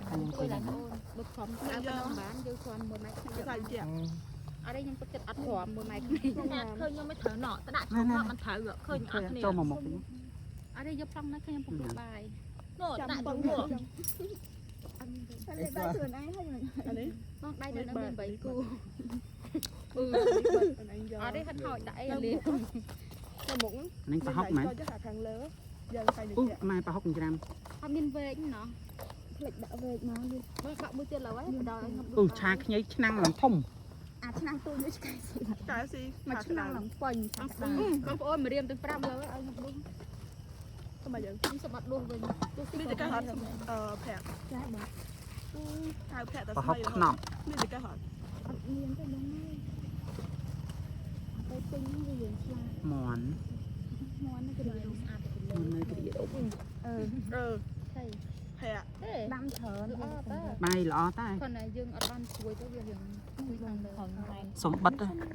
ខ្ញុំអង្គុយ ឡើង ហ្នឹង អូនបើខំអើប៉ុណ្ណឹងបានយើងគ្រាន់មួយម៉ែត្រគ្នា សាច់ជា អត់ទេខ្ញុំទឹកចិត្តអត់គ្រាន់មួយម៉ែត្រគ្នា ឃើញខ្ញុំមិនត្រូវណក់តដាក់ចូលមកមិនត្រូវឃើញអត់គ្នា ចូលមកមុខវិញ អត់ទេយកប្លង់ណាខ្ញុំពុកបាយ នោះដាក់ចូលមក តែដៃខ្លួនឯងហើយមិន អានេះ បងដៃនៅនឹងមាន8គូ អានេះយក អត់ទេហិតហោចដាក់អីលី ទៅមុខ នេះប្រហុកមែន ចូលចាខាងលើយើងទៅនេះ អូម៉ែប្រហុកច្រាម អត់មានវែកណោះ ផ្លេចដាក់វែកមកនេះ បងបាក់មួយទៀតឡើយបដឲ្យខ្ញុំ អូឆាខ្ញីឆ្នាំងឡើងធំ អាឆ្នាំងទូចនេះឆ្កែស៊ី កែស៊ី មួយឆ្នាំងឡើងពេញឆាក្តៅ បងប្អូនមករៀមទាំង5លើឲ្យខ្ញុំដួស ទៅមកយើង ខ្ញុំសម្បត្តិដួសវិញដួស មានតែកែហត់អឺប្រាក់ ចាបង ហៅប្រាក់តែ ប្រហុកខ្នប់ មានតែកែហត់ អត់មានទេបងអើយទៅទិញវាយើងឆ្លាត មន់ មន់នេះគេ ស្អាតទៅ មន់នៅគ្រាអូ អឺ អឺ ថៃ ប្រាក់ ទេ ដាំច្រើន ល្អតើ បាយល្អតែ គ្រាន់តែយើងអត់បានជួយទៅវារៀងខាងលើ សំបិត